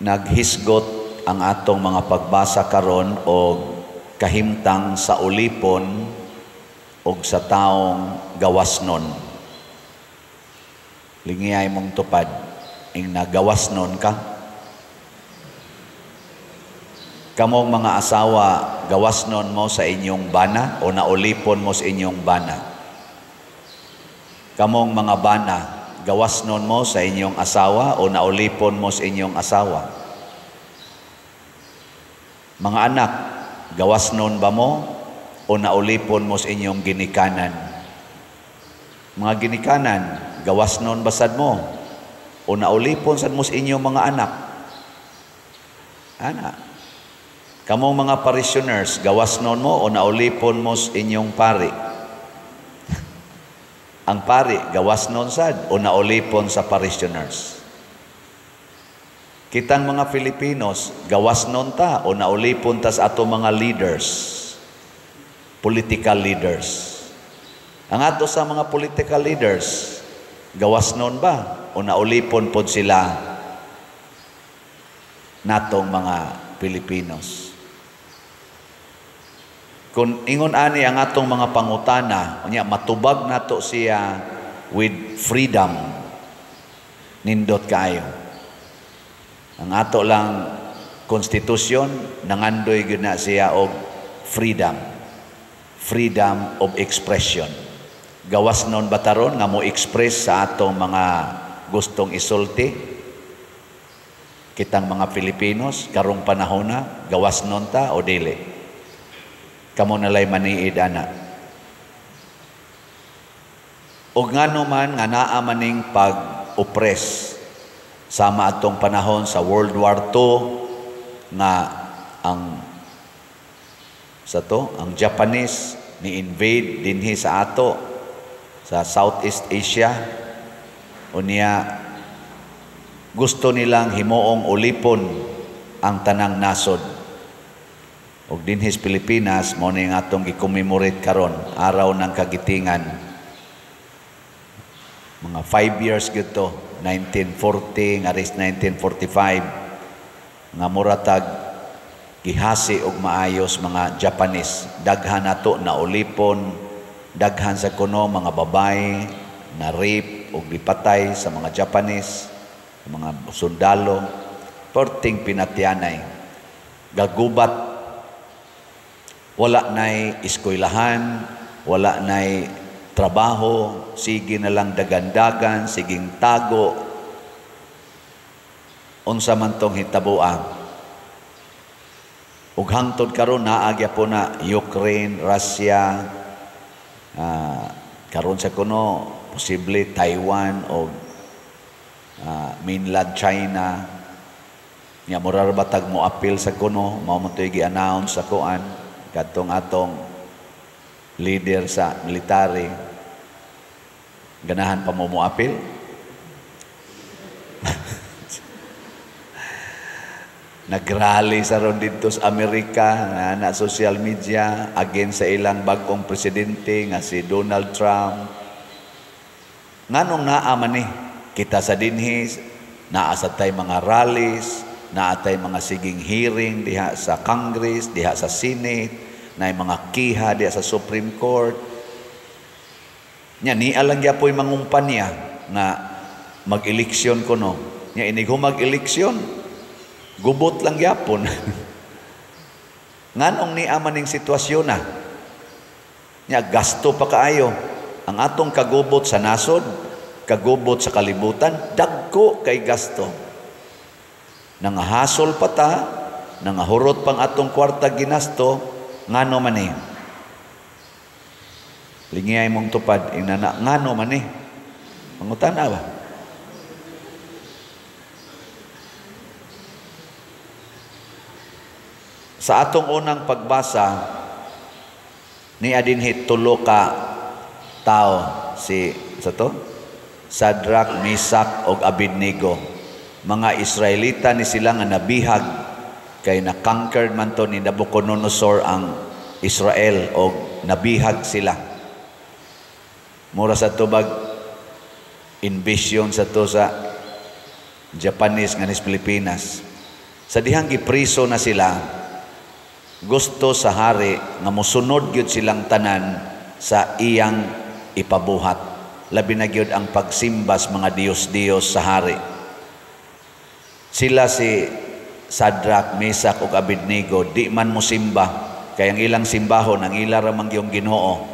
Naghisgot ang atong mga pagbasa karon og kahimtang sa ulipon og sa taong gawasnon. Lingiyay mong tupad, ing nagawasnon ka. Kamong mga asawa, gawasnon mo sa inyong bana o naulipon mo sa inyong bana. Kamong mga bana, gawasnon mo sa inyong asawa o naulipon mo sa inyong asawa. Mga anak, gawasnon ba mo o naulipon mo sa inyong ginikanan? Mga ginikanan, gawasnon ba sad mo o naulipon sad mo sa inyong mga anak? Ana. Kamong mga parishioners, gawasnon mo o naulipon mo sa inyong pari? Ang pari, gawasnon sad o naulipon sa parishioners? Kitang mga Filipinos, gawasnon ta o naulipon ta sa ato mga leaders, political leaders. Ang ato sa mga political leaders, gawasnon ba o naulipon pod sila natong mga Pilipinos? Kung ingon ani ang atong mga pangutana, unya matubag nato siya with freedom, nindot kaayo. Ang ato lang konstitusyon nangandoy gyud na siya og freedom. Freedom of expression. Gawas nun ba taron nga mo express sa atong mga gustong isulti? Kitang mga Filipinos karong panahon na gawas nun ta o dili? Kamo nalay maniid ana. Og ngano man nga naa maning pag-oppress sama atong panahon sa World War II nga ang sa to ang Japanese ni invade dinhi sa ato sa Southeast Asia, unya gusto nilang himuong ulipon ang tanang nasod. Og dinhi sa Pilipinas, mao ni ang atong gi-commemorate karon, Araw ng Kagitingan. Mga 5 years gyud to, 1940 nga ris 1945, nga muratag gihasi og maayos mga Japanese. Daghan nato na ulipon, daghan sa kuno mga babae na rape og gipatay sa mga Japanese, mga sundalo, perting pinatyanay. Gagubat, wala na'y eskwelahan, wala na'y trabaho, sige na lang dagandagan, siging tago. Unsa man tong hitabuan. Ug hangtod karon naa gyapon na Ukraine, Russia, karon sa kuno posible Taiwan o mainland China. Nya mura ra batag mo appeal sa kuno, mao man to'y gi-announce sa kuan kadtong atong leader sa military. Ganahan pa mo mo-appeal? Nagrally sa ron dito sa Amerika na social media against sa ilang bagong presidente nga si Donald Trump. Nganong naa man ni kita sa dinhi, naa sa tay mga rallies, naa tay mga siging hearing diha sa Congress, diha sa Senate, naay mga kiha diha sa Supreme Court. Nya niya lang gyapoy mangumpanya nga mag-eleksyon kuno. Nya inig humag-eleksyon, gubot lang gyapon. Nganong niya maning sitwasyon na? Nya gasto pa kaayo. Ang atong kagubot sa nasod, kagubot sa kalibutan, dagko kay gasto. Nangahasol pa ta, nangahurot pang atong kwarta ginasto, ngano man ni? Lingiyay mong tupad, inana, ngano man ni? Pangutana ba? Sa atong unang pagbasa, ni adinhi tulo ka tao, si sa to? Shadrach, Meshach og Abednego. Mga Israelita ni sila nga nabihag kay na-conquered man to ni Nabucodonosor ang Israel og nabihag sila. Mura sa tubag invasion sa to sa Japanese nga nis Pilipinas. Sa dihang gipriso na sila, gusto sa hari nga mosunod gyud silang tanan sa iyang ipabuhat. Labi na gyud ang pagsimba sa mga diyos-diyos sa hari. Sila si Shadrach, Mesach ug Abednego di man mosimba, kay ang ilang simbahon, ang ila ra man gyung Ginoo,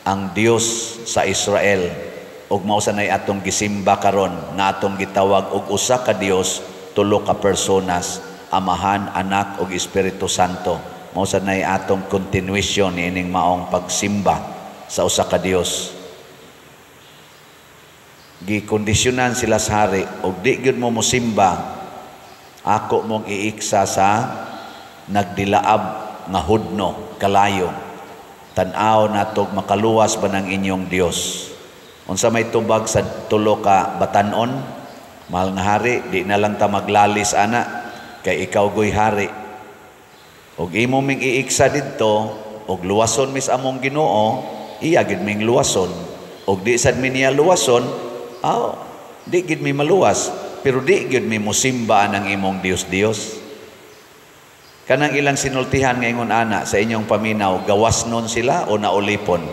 ang Dios sa Israel, ug mao sa nay atong gisimba karon nga atong gitawag og usa ka Dios, tulo ka personas, Amahan, Anak ug Espiritu Santo. Mao sa nay atong continuation niining maong pagsimba sa usa ka Dios. Gikondisyonan sila sa hari, og di gyud mo mosimba, ako mong iiksa sa nagdilaab nga hudno kalayo. Tan-aw natog makaluwas ba ng inyong Dios. Unsa may tubag sa tulo ka batanon? "Mahal nga hari, di na lang ta maglalis ana kay ikaw goy hari. Og imo ming iiksa didto og luwason mis among Ginoo, iya gid ming luwason. Og di sad mi niya luwason, aw, di gid mi maluwas, pero di gid mi mosimba ang imong Dios-Dios." Kanang ilang sinultihan nga ingon ana sa inyong paminaw, gawas nun sila o naulipon?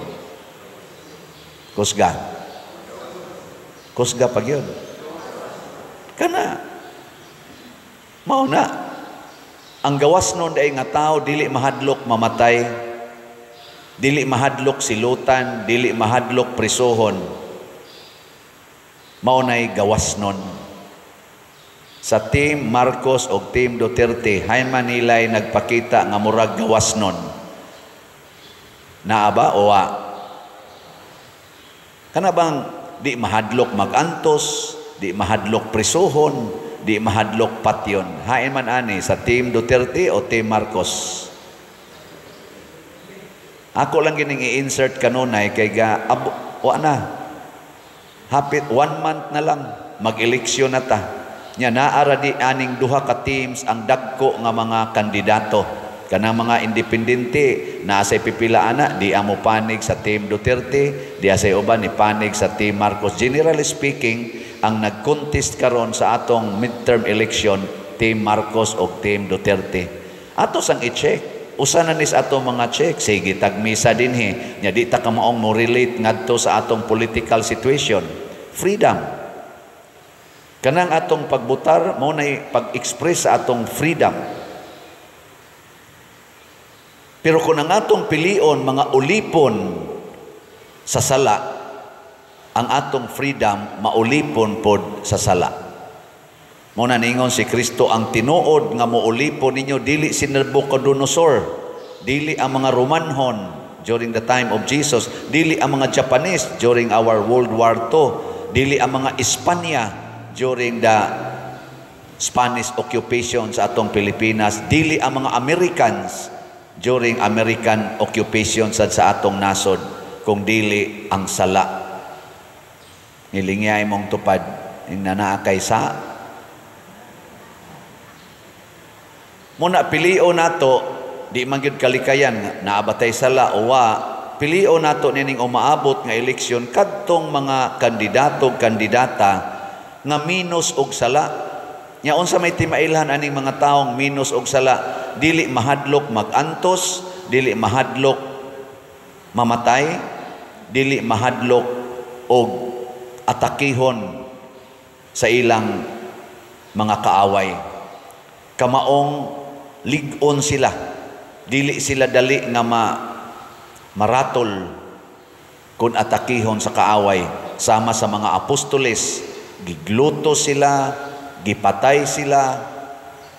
Kusga. Kusga pag yun. Kana. Mao na. Ang gawas nun ay nga tao dili mahadlok mamatay, dili mahadlok silutan, dili mahadlok prisuhon. Mao na'y gawas nun. Sa Team Marcos o Team Duterte, hay Manilay nagpakita nga murag gawas nun. Naa ba o wa? Kana bang di mahadlok magantos, di mahadlok prisuhon, di mahadlok patyon? Hain man ani sa Team Duterte o Team Marcos? Ako lang gining i-insert kanunay kay ga abo, wa na. Hapit one month na lang mag-eleksyon na ta. Nya naa ra di aning duha ka teams ang dagko nga mga kandidato. Kanang mga independente naa say pipila ana di amo panig sa Team Duterte, di say uban ni panig sa Team Marcos. Generally speaking, ang nag-contest karon sa atong midterm election, Team Marcos o Team Duterte. Ato sang i-check. Usa na nis ato mga check, sige tagmisa dinhi. Nya di ta kamaong mo relate ngadto sa atong political situation. Freedom. Kanang atong pagbutar mao nay pag-express sa atong freedom. Pero kung ang atong pilion mga ulipon sa sala, ang atong freedom maulipon pod sa sala. Mao na ningon si Kristo, ang tinuod nga moulipon ninyo dili si Nabucodonosor, dili ang mga Romanhon during the time of Jesus, dili ang mga Japanese during our World War II, dili ang mga Espanya during the Spanish occupation sa atong Pilipinas, dili ang mga Americans during American occupation sa atong nasod, kung dili ang sala. Nilingyay mong tupad, naa kay sa. Muna pilio nato, di man gyud kalikayan naabatay sala o wa, pilio nato nining umaabot nga eleksyon kadtong mga kandidato kandidata nga minus og sala. Nya unsa may timailhan aning mga taong minus og sala? Dili mahadlok magantos, dili mahadlok mamatay, dili mahadlok og atakihon sa ilang mga kaaway. Kamaong lig-on sila, dili sila dali nga maratol kung atakihon sa kaaway. Sama sa mga apostoles, gigluto sila, gipatay sila,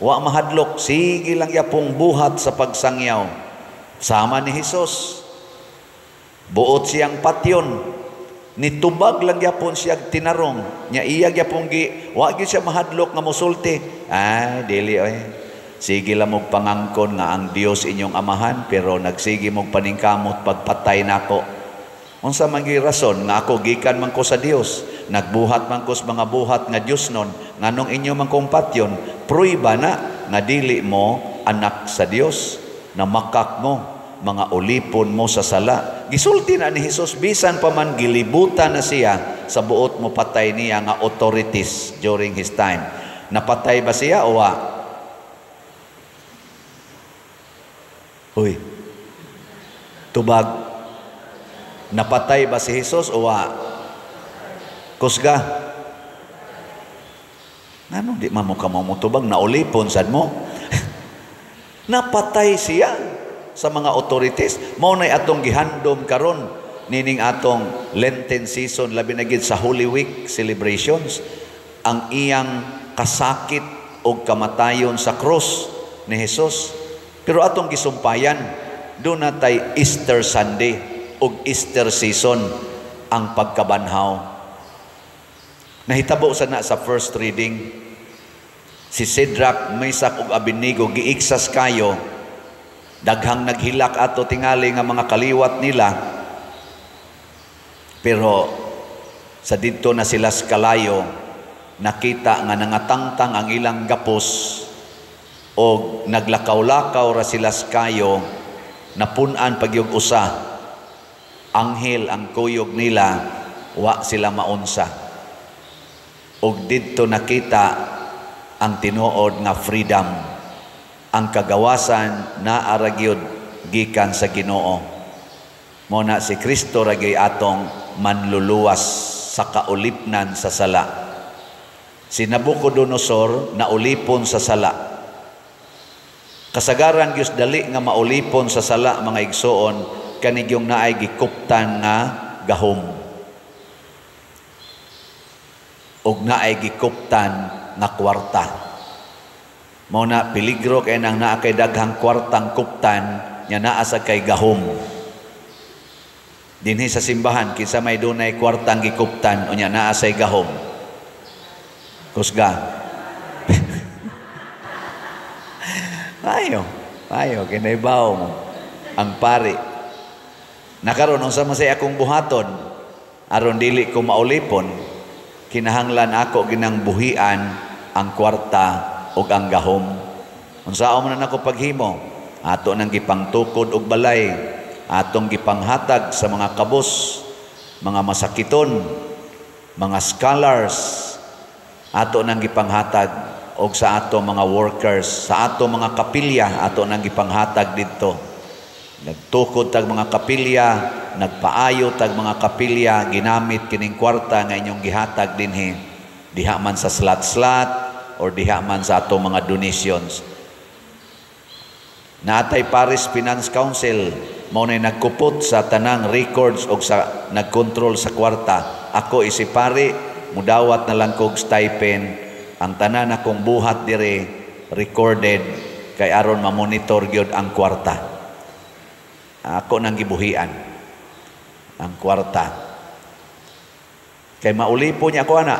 wa mahadlok, sige lang yapong buhat sa pagsangyaw. Sama ni Hesus, buot siyang patyon, nitubag lang yapon siya tinarong, nya iya yapong gi, wa gyud siya mahadlok nga mosulti. Ay, dili oy. Sige lang mong pangangkon nga ang Dios inyong amahan, pero nagsige mong paningkamot pagpatay nako. Unsa man gyud rason nga ako gikan man ko sa Dios, nagbuhat man ko sa mga buhat nga Dios nun, nganong inyo man kong patyon, pruiba na nga dili mo anak sa Dios, na makak mo, mga ulipon mo sa sala. Gisulti na ni Hesus, bisan pa man gilibutan na siya sa buot mo patay niya nga authorities during his time. Napatay ba siya o wa? Uy. Tubag. Napatay ba si Jesus o wa? Kusga. Ano, di man mo ka mutubag, naulipon sad mo. Napatay siya sa mga authorities. Mao nay atong gihandom karon nining atong Lenten season, labi na gid sa Holy Week celebrations, ang iyang kasakit og kamatayon sa krus ni Jesus. Pero atong gisumpayan, duna tay Easter Sunday ug Easter season, ang pagkabanhaw. Nahitabo sa na sa first reading, si Shadrach, Mesach ug Abednego giiksas kayo, daghang naghilak ato tingali nga mga kaliwat nila, pero sa didto na sila sa kalayo, nakita nga nangatangtang ang ilang gapos og naglakaw-lakaw ra sila sa kayo, napun-an pagyug usa anghel ang kuyog nila, wa sila maunsa. Og didto nakita ang tinuod nga freedom, ang kagawasan naa ra gyud gikan sa Ginoo. Mo na si Kristo ra gyud atong manluluwas sa kaulipnan sa sala. Si Nabucodonosor naulipon sa sala. Kasagaran gyud dali nga maulipon sa sala, mga igsoon, kanigyong naay gikuptan nga gahom ug naay gikuptan nga kwarta. Mao na peligro kay nang naa kay daghang kwartang kuptan nya naa sa kay gahom. Dinhi sa simbahan, kinsa may dunay kwartang gikuptan unya naa say gahom? Kusga. Ayo, ayo kinaibaw mo ang pari. Nakaron unsa man say akong buhaton aron dili ko maulipon, kinahanglan ako ginang buhian ang kwarta ug ang gahom. Unsaon man nako paghimo? Ato nang gipangtukod og balay, atong gipanghatag sa mga kabos, mga masakiton, mga scholars, ato nang gipanghatag og sa ato mga workers, sa ato mga kapilya, ato nang gipanghatag didto. Nagtukod tag mga kapilya, nagpaayo tag mga kapilya, ginamit kining kwarta nga inyong gihatag dinhi. Diha man sa slot-slot or diha man sa ato mga donations. Naatay Paris Finance Council, mao nay nagkupot sa tanang records og sa nagkontrol sa kwarta. Ako isi pari, mudawat na lang kog stipend, ang tanan akong buhat dire recorded kay aron mamonitor gyud ang kwarta. Ako nang gibuhian ang kwarta. Kay maulipo niya ako ana.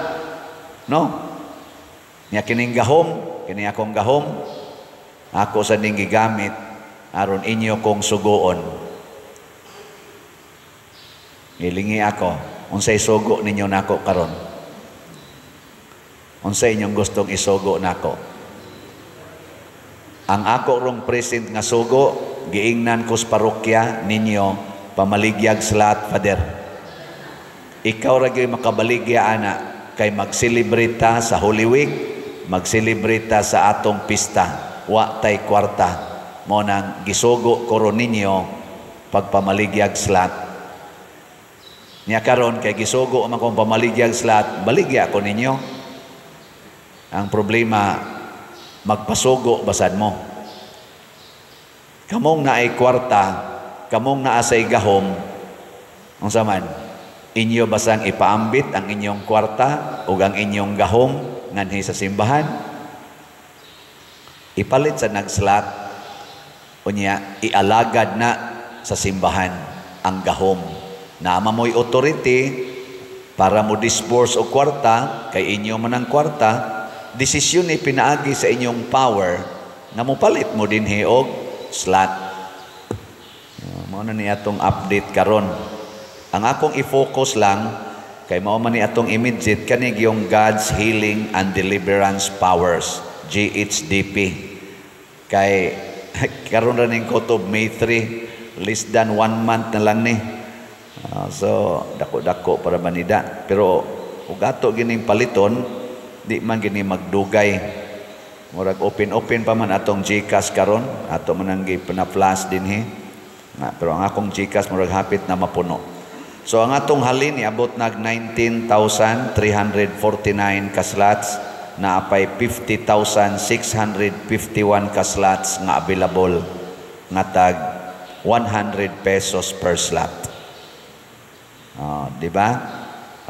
No? Nya kining gahom, kini akong gahom, ako sa ning gigamit aron inyo kong sugoon. Gilingi ako, unsay sugo ninyo nako karon? Unsay inyong gustong isugo nako? Ang ako rong present nga sugo, giingnan ko sa parokya ninyo, pamaligyag slot, Father. Ikaw ra gyud makabaligya ana kay mag-celebrate ta sa Holy Week, mag-celebrate ta sa atong pista. Wa tay kwarta. Mo nang gisugo ko ron ninyo pagpamaligyag slot. Nya karon kay gisugo man kong pamaligyag slot, baligya ko ninyo. Ang problema, magpasugo basad mo. Kamong naay kwarta, kamong naa say gahom, unsa man, inyo basang ipaambit ang inyong kwarta ug ang inyong gahom nganhi sa simbahan? Ipalit sa nagslot, unya ialagad na sa simbahan ang gahom. Naama mo'y authority para mo disburse og kwarta, kay inyo man ang kwarta, desisyon ni pinaagi sa inyong power nga mopalit mo dinhi og slot. Mao na ni atong update karon. Ang akong i-focus lang kay mao man ni atong immediate kani yung God's Healing and Deliverance Powers, GHDP. Kay karon ra ning kutob May 3, less than 1 month na lang ni. So dako-dako para manida. Pero ug ato gining paliton, di man gini magdugay. Murag open-open pa man atong GCash karon, ato man ang gi-flash dinhi. Na, pero ang akong GCash murag hapit na mapuno. So ang atong halin niabot nag 19,349 ka slots, naa pay 50,651 ka slots nga available nga tag 100 pesos per slot. Oh, di ba?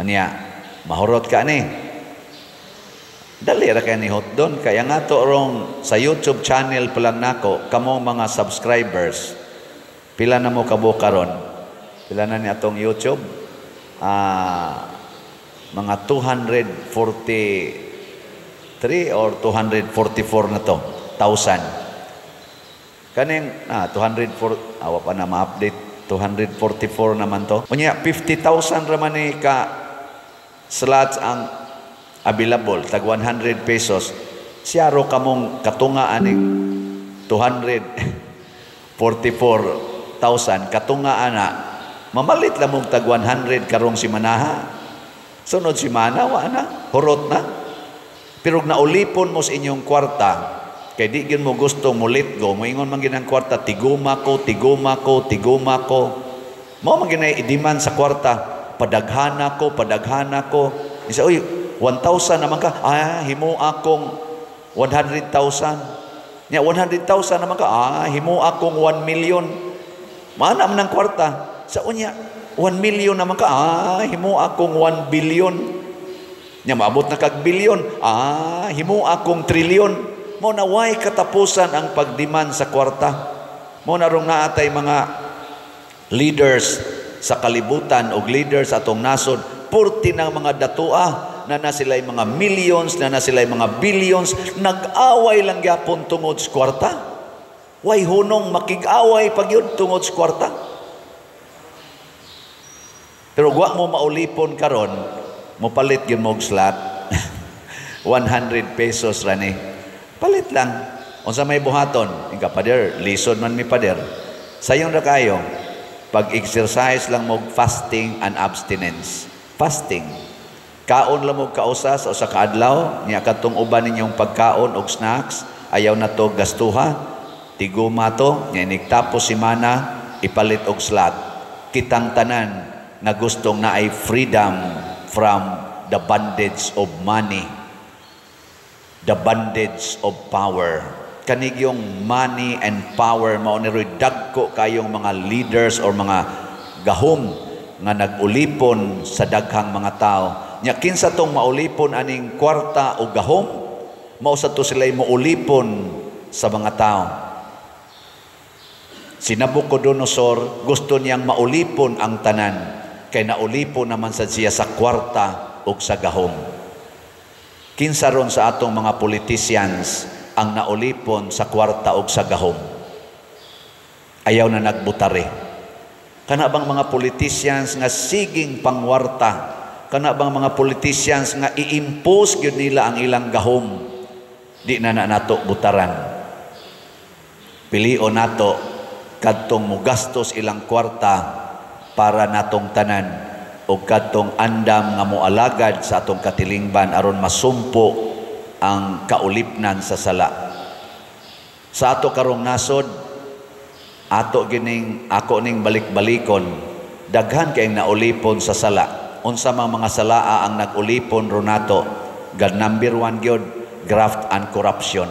Anya, mahurot ka ni. Dali ra kay ni hotdon, kaya nga to rong sa YouTube channel pa lang nako, kamo mga subscribers, pila na mo kabuok karon? Pila na ni atong YouTube? Mga 243 or 244 na to thousand. Kaning 204, awa pa na ma-update, 244 naman to. Unya 50,000 ra man ni ka slots ang available, tag 100 pesos. Siyaro kamong katunga aning 244,000 katunga ana, mamalit lang mong tag 100 karong simanaha. Sunod simana, wa na, hurot na. Pero naulipon mo sa inyong kwarta, kay di gyud mo gusto mo let go, moingon man gyud ang kwarta, "Tiguma ko, tiguma ko, tiguma ko." Mao man gyud i-demand sa kwarta, "Padaghana ko, padaghana ko." Isa, "Uy, 1,000 naman ka, himo akong 100,000." Nya 100,000 naman ka, "Himo akong 1 million." Maana man ang kwarta. Sa unya, 1 million naman ka, "Himo akong 1 billion." Nya maabot na kag billion, "Himo akong trillion." Mao na way katapusan ang pagdemand sa kwarta. Mao na rong naatay mga leaders sa kalibutan o leaders sa atong nasod, purti ng mga datoa na na sila'y mga millions, na na sila'y mga billions, nag-away lang gyapon tungod sa kwarta. Way hunong, makig-away pag yun tungod sa kwarta. Pero wa mo maulipon karon, mopalit gyud mo og slot. 100 pesos ra ni. Palit lang. Unsa may buhaton? Inka, "Pader, lisod man mi, pader." Sayon ra kayo. Pag-exercise lang mo fasting and abstinence. Fasting. Kaon lang mo kausa sa usa ka adlaw, nya kadtong uban ninyong pagkaon og snacks, ayaw na to gastuha. Tiguma to, nya inig tapos simana, ipalit og slot. Kitang tanan nga gustong naay freedom from the bondage of money, the bondage of power. Kanigyong money and power mao ni ro'y dagko kayong mga leaders or mga gahom nga nag-ulipon sa daghang mga tao. Nya kinsa tong maulipon aning kwarta o gahom, mao sa to sila'y maulipon sa mga tao. Si Nabucodonosor, gusto niyang maulipon ang tanan, kay naulipon naman sa siya sa kwarta ug sa gahom. Kinsa ron sa atong mga politicians ang naulipon sa kwarta ug sa gahom? Ayaw na nagbutare. Kana bang mga politicians nga siging pangwarta? Kana bang mga politicians nga i-impose gyud nila ang ilang gahom? Di na na nato butaran. Pilion nato kadtong mugastos ilang kwarta para natong tanan o kadtong andam nga moalagad sa atong katilingban aron masumpo ang kaulipnan sa sala. Sa ato karong nasod, ato gining ako ning balik-balikon, daghan kayong naulipon sa sala. Unsa mang mga salaa ang nag-ulipon ro nato? God, number one gyud, graft and corruption.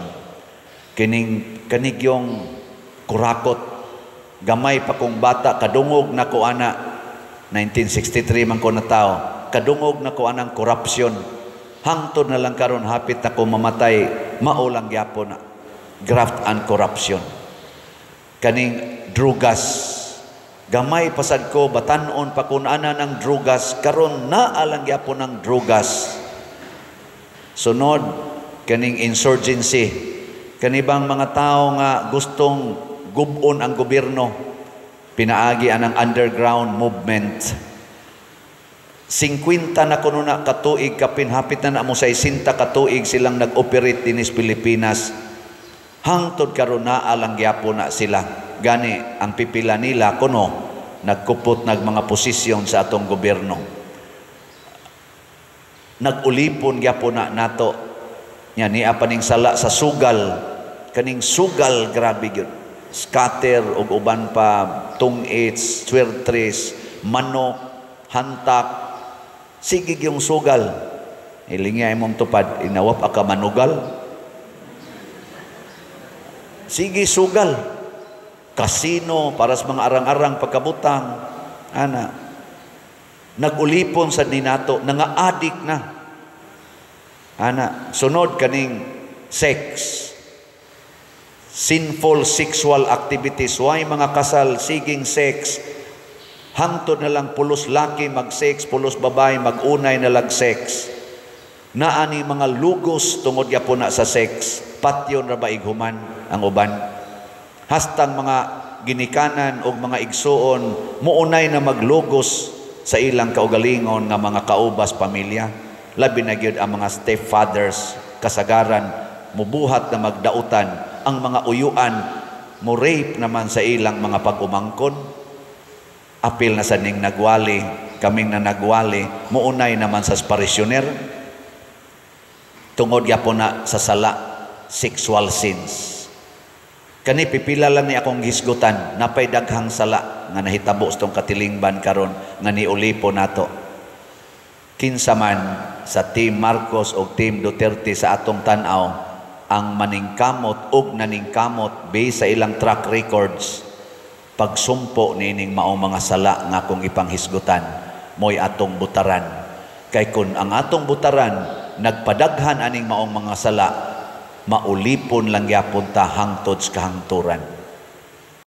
Kining kanigyong kurakot, gamay pa kong bata, kadungog na ko ana, 1963 man ko natawo, kadungog na ko anang corruption. Hangtod na lang karon, hapit na ko mamatay, mao lang gyapon na graft and corruption. Kaning drugas, gamay pasad ko, batanon pa kun ana ng drugas, karon naa lang gyapon ng drugas. Sunod, kaning insurgency, kanibang mga tao nga gustong gubon ang gobyerno, pinaagi anang underground movement. 50 na kuno na katuig kapin, hapit na na mo sa 60 katuig silang nag-operate dinis Pilipinas. Hangtod karon naa lang gyapon na sila. Gani ang pipila nila kuno nagkupot nag mga posisyon sa atong gobyerno. Nag-ulipon gyapon na nato. Nya niya pa ning sala sa sugal. Kaning sugal, grabe gyud. Scatter ug uban pa, tungits, swertres, manok, hantak, sige yung sugal. Ilingya imong tupad, inawap ka manugal. Sige sugal. Kasino para sa mga arang-arang pagkabutang. Ana. Nag-ulipon sa ninato, nanga-adik na. Ana, sunod kaning sex. Sinful sexual activities. Why mga kasal siging sex? Hangtod na lang pulos laki mag-sex, pulos babae mag-unay na lag sex. Naani mga lugos tungod gyapon na sa sex. Patyon ra ba ighuman ang uban? Hastang mga ginikanan og mga igsuon muunay na maglugos sa ilang kaugalingon nga mga kaubas pamilya. Labi na gyud ang mga stepfathers, kasagaran mubuhat na magdautan ang mga uyuan, mo rape naman sa ilang mga pag-umangkon. Apil na sa ning nagwali, kaming na nagwali, muunay naman sa parisyoner tungod gyapon na sa sala, sexual sins. Kani pipila lang ni akong hisgutan, napay daghang sala nga nahitabo sa tong katilingban karon nga niulipo nato. Kinsa man sa Team Marcos o Team Duterte sa atong tan-aw ang maningkamot og naningkamot based sa ilang track records, pagsumpo niining maong mga sala nga akong ipanghisgutan, mo'y atong butaran. Kay kun ang atong butaran nagpadaghan aning maong mga sala, maulipon lang gyapon ta hangtod sa kahangturan.